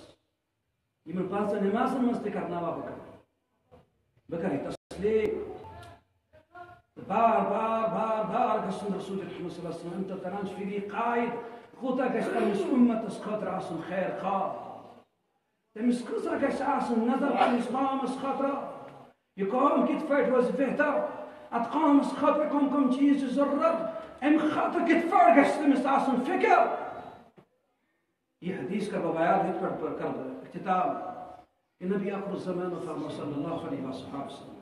یِمن پانٛژن نمازن منٛز تہِ کرناوا بہٕ کرٕ، بہٕ کرٕ یہِ تسلیم۔ تہٕ بار بار بار بار گژھُن رسول رحمت صلی اللہ علیہ وسلم تہٕ کران چھُ فِری قائد، کوٗتاہ گژھِ پننِس اُمتس خٲطرٕ آسُن خیر خواہ۔ تٔمِس کۭژاہ گژھِ آسٕنۍ نظر پننِس قومس خٲطرٕ، یہِ قوم کِتھ پٲٹھۍ روزِ بہتر، اتھ قومس خٲطرٕ کم کم چیٖز چھِ ضروٗرت، امہِ خٲطرٕ کِتھ پٲٹھۍ گژھِ تٔمِس آسُن فکر۔ یہِ حدیث کرٕ بہٕ بیان، یِتھ پٲٹھۍ پٲٹھۍ کرٕ بہٕ اختتام۔ یہِ نبی آخر الزمان فرموو صلی اللہ علیہ وسلم۔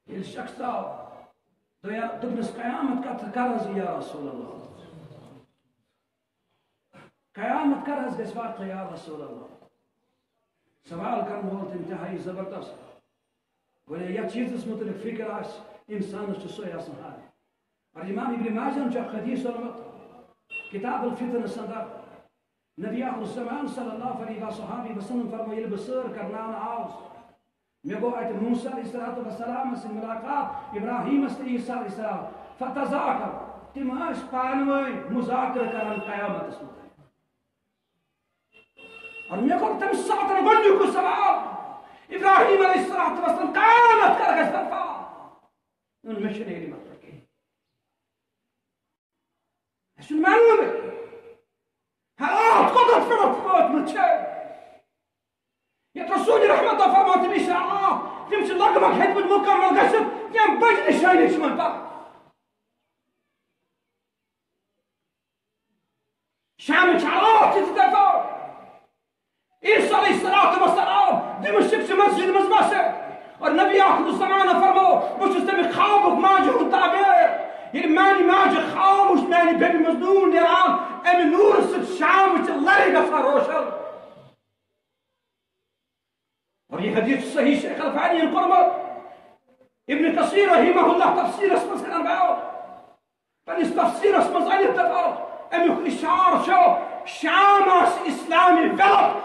ییٚلہِ شخص آو، دوٚپُن، دوٚپنَس، "قیامت کتھ کر حظ یا رسول اللہ؟ قیامت کر حظ گژھِ واقع یا رسول اللہ؟" سوال کرن وول تہٕ انتہائی زبردست۔ گویا یتھ چیزس متعلق فکر آسہِ، انسانس چھُ سُے آسان حاضر۔ اور امام ابن ماجہ ہن چھُ اکھ حدیث اوٚنمُت کتاب الفتنس اندر۔ نبی آخر الزمان صلی اللہ علیہ وصحبہ وسلم فرموو، ییٚلہِ بہٕ سٲر کرناونہٕ آوُس، مےٚ گوٚو اتہِ موسیٰ علیہ الصلوۃ والسلام سۭتۍ ملاقات، ابراہیمس تہٕ عیسیٰ علیہ السلام۔ فتذاکر، تِم ٲسۍ پانہٕ وٲنۍ مذاکرٕ کران قیامتس متعلق۔ اور مےٚ کوٚر تمہِ ساتہٕ گۄڈنیُک سوال، ابراہیم علیہ الصلوۃ والسلام، قیامت کر گژھِ برپا؟ ووٚن، مےٚ چھُنہٕ علم اتھ پٮ۪ٹھ کِہیٖنۍ۔ اَسہِ چھُنہٕ معلومٕے۔ حالات کوٚت پٮ۪ٹھ وٲتمٕتۍ چھِ۔ یتھ رسول رحمت فرموو، تِم چھِ آ، تِم چھِ لگ بگ ہیٚتمٕتۍ مُکمل گٔژھِتھ، کینٛہہ بٔجۍ نِشٲنی چھِ یِمن پتہٕ۔ شام چھِ حالات چھِ تِتھے پٲٹھۍ۔ عیسیٰ علیہ الصلوۃ والسلام دمشق چہِ مسجد منٛز بسہِ۔ اور نبی آخر الزمانہ فرمو، بہٕ چھُس تَمہِ خوابُک ماجہِ ہُنٛد تعبیر۔ ییٚلہِ میانہِ ماجہِ خواب وُچھ، میانہِ بیبہِ منٛز نوٗر نیران، اَمہِ نوٗرٕ سۭتۍ شامٕچہِ لرِ گژھان روشن۔ اور یہِ حدیث چھُ صحیح شیخ الفانی یَن کوٚرمُت۔ ابن کثیر رحمہ اللہ تفسیرس منٛز کران بیان۔ پننِس تفسیرس منٛز أنِتھ دپان، امیُک اشارٕ چھُ شام آسہِ اسلامی ویلپ۔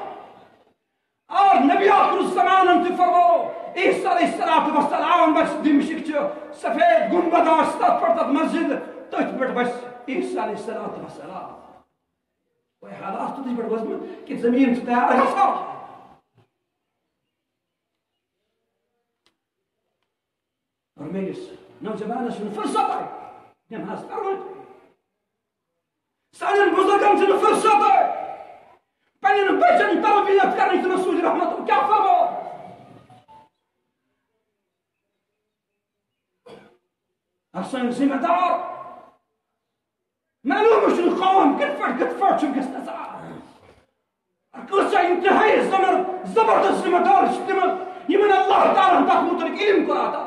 اور نبی آخر الزمانن تہِ فرمو، عیسیٰ علیہ الصلوۃ والسلام بس دمشق چہِ سفید گنبد آسہِ تتھ پٮ۪ٹھ تتھ مسجد، تٔتھۍ پٮ۪ٹھ بس عیسیٰ علیہ الصلوۃ والسلام۔ وۄنۍ حالات چھِ تِتھ پٲٹھۍ وٲژمٕتۍ کہِ زٔمیٖن چھِ تیار گژھان۔ اور میٲنِس نوجوانس چھُنہٕ فرصت نماز پرنٕچ۔ سانٮ۪ن بُزرگن چھُنہٕ فرصت پننٮ۪ن بچن تربیت کرنٕچ۔ رسول رحمت کیٛاہ فرمو؟ اکھ سٲنۍ ذمہ دار معلوم چھُنہٕ قوم کِتھ پٲٹھۍ، کِتھ پٲٹھۍ چھُ وٕنکیٚس نژان۔ کۭژاہ انتہائی زبر-، زبردست ذمہ دار چھِ تِمن، یِمن اللہ تعالیٰ ہن تتھ متعلق علم کوٚر عطا۔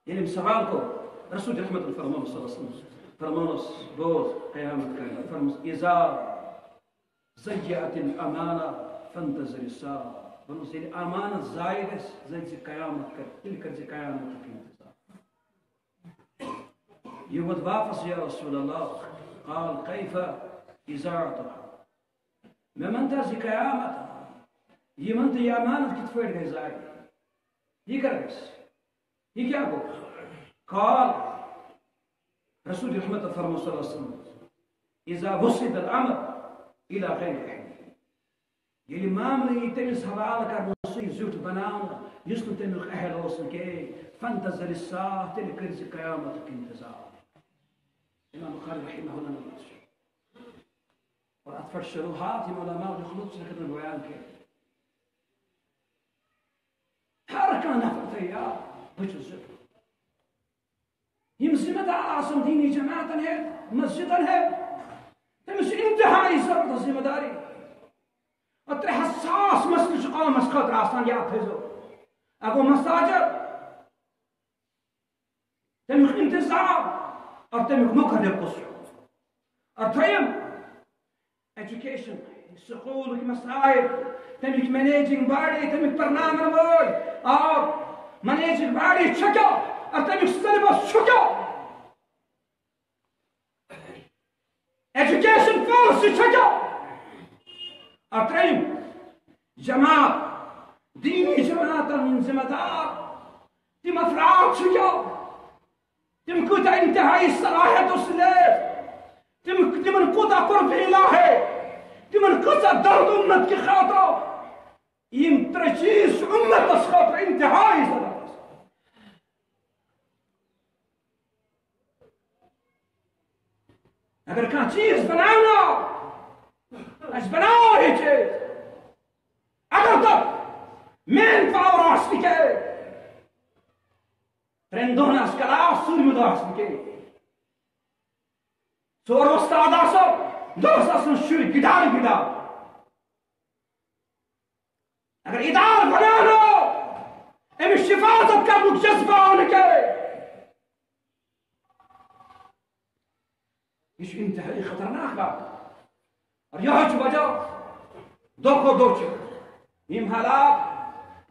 ییٚلہِ أمۍ سوال کوٚر، رسول رحمت فرمووُس صلی اللہ علیہ وسلم، فرمووُس، بوز قیامت کر، فرمووُس، اذا ضیعت الامانہ فانتظر الساعہ۔ فرمووُس، ییٚلہِ امانت ضایع گژھِ، ضٲیِو زِ قیامت کر، تیٚلہِ کر زِ قیامتُک انتظار۔ یہِ ووت واپس، یا رسول اللہ۔ قال، کیف اضاعتها؟ مےٚ ؤنۍ تو زِ قیامت، یہِ ؤنۍ تو، یہِ امانت کِتھ پٲٹھۍ گژھِ ضایع؟ یہِ کر گژھِ؟ یہِ کیٛاہ گوٚو؟ قال، رسول رحمت فرمو صلی اللہ علیہ وسلم، اذا وسد الامر الى غیر اہلہ۔ ییٚلہِ معاملہٕ یی تٔمِس حوالہٕ کرنہٕ، سُے زیُٹھ بناونہٕ، یُس نہٕ تَمیُک اہل اوس نہٕ کینٛہہ، فانتظر الساعة، تیٚلہِ کٔرۍ زِ قیامتُک انتظار۔ امام بخاری رحمہ اللہ۔ اور اتھ پٮ۪ٹھ شروحات یِم علماء لیوٚکھمُت چھُ، ہٮ۪کن نہٕ بیان کٔرِتھ۔ ہر کانٛہہ نفر تھٲیِو یاد، بہٕ چھُس زیُٹھ۔ یِم ذمہ دار آسن دینی جماعتن ہٕنٛدۍ، مسجدن ہٕنٛدۍ، تٔمِس چھِ انتہائی ضروٗرت ذمہ داری۔ اور ترٛےٚ ہتھ ساس مسلہٕ چھِ قومس خٲطرٕ آسان، یاد تھٲیزیو۔ اکھ گوٚو مساجد، تَمیُک انتظام اور تَمیُک مقرر کُس چھُ۔ اور دوٚیِم، ایجوکیشن، سکوٗلٕکۍ مسائل، تَمِکۍ منیجنگ باڈی، تَمِکۍ پرناون وٲلۍ، اور منیجنگ باڈی چھُ کیٛاہ، اور تَمیُک سلیبس چھُ کیٛاہ؟ ایجوکیشن پالیسی چھےٚ کیٛاہ؟ اور ترٛیٚیِم، جماعت، دینی جماعتن ہٕنٛدۍ ذمہ دار، تِم افراد چھِ کیٛاہ؟ تِم کۭتیٛاہ انتہائی صلاحیتو سۭتۍ لیس؟ تِم، تِمن کوٗتاہ قرب الٰہی؟ تِمن کۭژاہ درد امت کہِ خٲطرٕ؟ یِم ترٛےٚ چیٖز چھِ امتس خٲطرٕ انتہائی ضروٗرت۔ اگر کانٛہہ چیٖز بناونہٕ آو، أسۍ بناوو یہِ چیٖز۔ اگر تتھ مین پاور آسہِ نہٕ کینٛہہ، ترٛٮ۪ن دۄہن آسہِ کلاس، ژوٗرمہِ دۄہ آسہِ نہٕ کینٛہہ۔ ژور وۄستاد آسو، دۄہس آسن شُرۍ گِدان گِدان۔ اگر ادارٕ بناونہٕ آو، أمِس حفاظت کرنُک جذبہٕ آو نہٕ کینٛہہ۔ یہِ چھُ انتہائی خطرناک بات۔ اور یہے چھُ وجہ، دۄہ کھۄتہٕ دۄہ چھِ یِم حالات،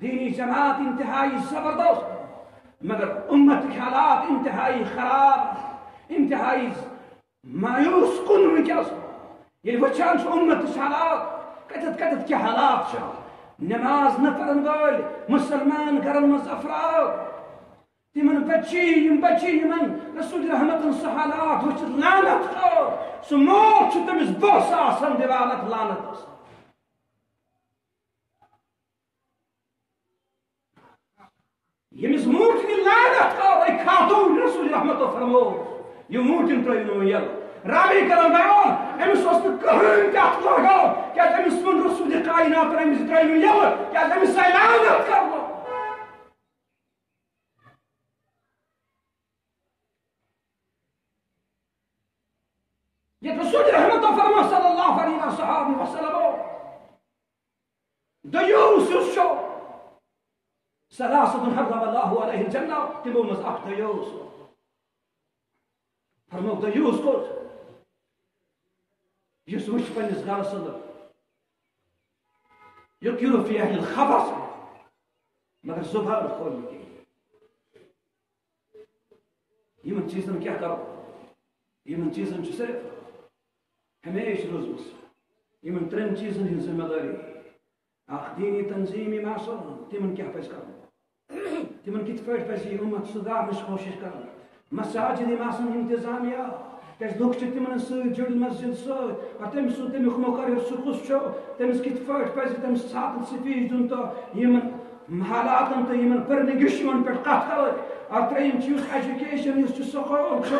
دینی جماعت انتہائی زبردست، مگر امتٕکۍ حالات انتہائی خراب، انتہائی مایوس کُن وٕنکیٚس۔ ییٚلہِ وٕچھان چھُ امتٕچ حالات، کتٮ۪تھ کتٮ۪تھ کیٛاہ حالات چھِ، نماز نہ پرن وٲلۍ مسلمان گرن منٛز افراد، تِمن بچی، یِم بچی، یِمن رسول رحمتن سُہ حالات وٕچھِتھ لعنت کٔر، سُہ موت چھُ تٔمِس بوسہٕ آسان دِوان، اتھ لعنتس۔ ییٚمِس موٗٹنہِ لعنت کٔر، أکۍ خاتوٗن رسول رحمتو فرمو، یہِ موٗٹِن ترٲیِو نہٕ وۄنۍ یَلہٕ۔ راوی کران بیان، أمِس اوس نہٕ کٕہٕنۍ تہِ اَتھ لگان، کیٛازِ أمِس ووٚن رسول کائنات، أمِس ترٲیِو یَلہٕ، کیٛازِ أمِس آیہِ لعنت کرنہٕ۔ ییٚتہِ رسول رحمتو فرموو صلی اللہ علیہ وصحبہ وسلمو، دیوس یُس چھُ، ثلاثة حرم اللہ علیہ الجنہ، تِمو منٛز اکھ دیوس۔ فرموو، دیوس کُس؟ یُس وٕچھِ پننِس گرس اندر، یقر فی اہل الخبث، مگر زبان کھول نہٕ کِہیٖنۍ۔ یِمن چیٖزن کیٛاہ کرو؟ یِمن چیٖزن چھُ صرف ہمیشہِ روٗزمٕژ یِمن ترٛٮ۪ن چیٖزن ہٕنٛز ذمہٕ دٲری۔ اکھ دینی تنظیٖم یِم آسن، تِمن کیٛاہ پزِ کرُن؟ تِمن کِتھ پٲٹھۍ پزِ یہِ اُمت سُدھارنٕچ کوٗشِش کرٕنۍ؟ مساجد یِم آسن انتظامیہ، کیٛازِ لُکھ چھِ تِمن سۭتۍ جُڑِتھ، مسجد سۭتۍ، اور تٔمۍ سُنٛد تَمیُک مُقرر سُہ کُس چھُ، تٔمِس کِتھ پٲٹھۍ پزِ تٔمِس ساتن سپیٖچ دیُن تہٕ یِمن حالاتن تہٕ یِمن پرنہٕ گِشوَن پٮ۪ٹھ کتھ کرٕنۍ۔ اور ترٛیٚیِم چیٖز، ایجوکیشن یُس چھُ، سکوٗل چھُ،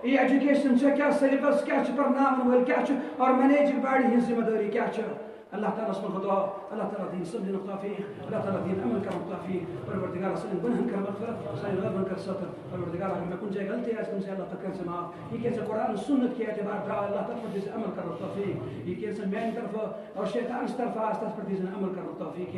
یہِ ایجوکیشن چھےٚ کیٛاہ، سلیبس کیٛاہ چھُ، پرناون وٲلۍ کیٛاہ چھُ، اور منیجنگ باڈی ہٕنٛز ذمہٕ دٲری کیٛاہ چھِ۔ اللہ تعالیٰ ہس منٛز دعا، اللہ تعالیٰ دِیِن سمجھنُک توفیق، اللہ تعالیٰ دِیِن عمل کرنُک توفیق۔ پروردگار سانٮ۪ن گۄنہن کر مغفرت، سانٮ۪ن رٲتن کر ستر۔ پروردگار، اگر مےٚ کُنہِ جایہِ غلطی آسہِ گٔمٕژ، اللہ تعالیٰ کر ژٕ معاف۔ یہِ کیٛاہ ژےٚ قرآن سنت کہِ اعتبار درٛاو، اللہ تعالیٰ پتہٕ دِژ عمل کرنُک توفیق۔ یہِ کیٛاہ ژےٚ میانہِ طرفہٕ اور شیطان سٕنٛدِ طرفہٕ آسہِ، تتھ پٮ۪ٹھ دِژ عمل کرنُک توفیق۔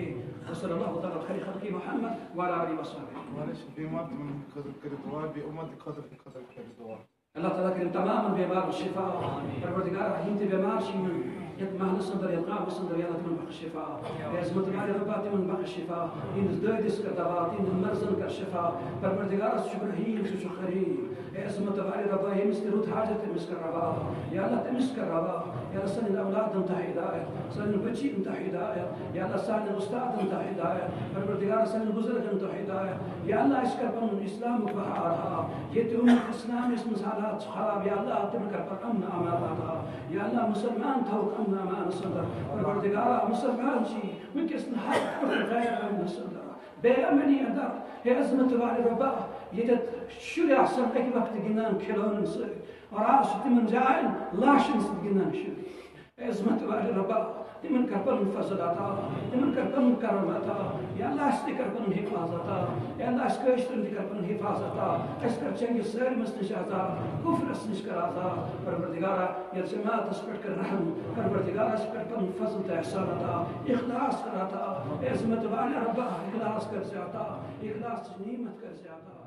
وصلی اللہ تعالیٰ خیر خلقہ محمد وعلی آلہ وصحبہ۔ واریاہ چھِ بیمار، تِمن ہٕنٛدِ خٲطرٕ کٔرِو دعا، بیٚیہِ اُمت خٲطرٕ تہِ خٲطرٕ کٔرِو دعا۔ اللہ تعالیٰ کٔرِن تمام بیمارن شفا۔ پروردگار، یِم تہِ بیمار چھِ یِمن یتھ محلس اندر، یتھ گامس اندر، یا اللہ تِمن بخش شفا۔ اے عظمت والے ربا، تِمن بخش شفا۔ تِہنٛدِس دٲدِس کر دوا، تِہنٛدٮ۪ن مرضن کر شفا۔ پروردگار، ژٕ چھُکھ رحیم، ژٕ چھُکھ کریم۔ اے عظمت والے ربا، ییٚمِس تہِ رُت حاجت، تٔمِس کر روا۔ یا اللہ، تٔمِس کر روا۔ یا اللہ، سانٮ۪ن اولادن تھاو ہدایت، سانٮ۪ن بچین تھاو ہدایت۔ یا اللہ، سانٮ۪ن استادن تھاو ہدایت۔ پروردگار، سانٮ۪ن بزرگن تھاو ہدایت۔ یا اللہ، اَسہِ کر پنُن اسلامُک بہار ہاو۔ ییٚتہِ اُمت اسلام یَس منٛز حالات چھِ خراب، یا اللہ، تِمن کر پتہٕ امن امان عطا۔ یا اللہ، مسلمان تھاوُکھ امن امانس اندر۔ پروردگارا، مسلمان چھِ وٕنکیٚس ہر کانٛہہ غیر امنس اندر، بے امنی اندر۔ ہے عظمت والے ربا، ییٚتٮ۪تھ شُرۍ آسن اَکہِ وقتہٕ گِنٛدان کھلونن سۭتۍ، اور آز چھِ تِمن جاین لاشن سۭتۍ گِنٛدان شُرۍ۔ اے عظمت والے ربا، تِمن کر پنُن فضل عطا، تِمن کر پنُن کرم عطا۔ یا اللہ، اَسہِ تہِ کر پنُن حفاظت عطا۔ یا اللہ، اَسہِ کٲشرٮ۪ن تہِ کر پنُن حفاظت عطا۔ اَسہِ کر چنگہِ سٲلمس نِش آزاد، کفرس نِش کر آزاد۔ پروردگارا، یتھ جماعتس پٮ۪ٹھ کر رحم۔ پروردگارا، اَسہِ پٮ۪ٹھ پنُن فضل تہٕ احسان عطا، اخلاص کر عطا۔ اے عظمت والے ربا، اخلاص کر زِ عطا، اخلاص نعمت کر زِ عطا۔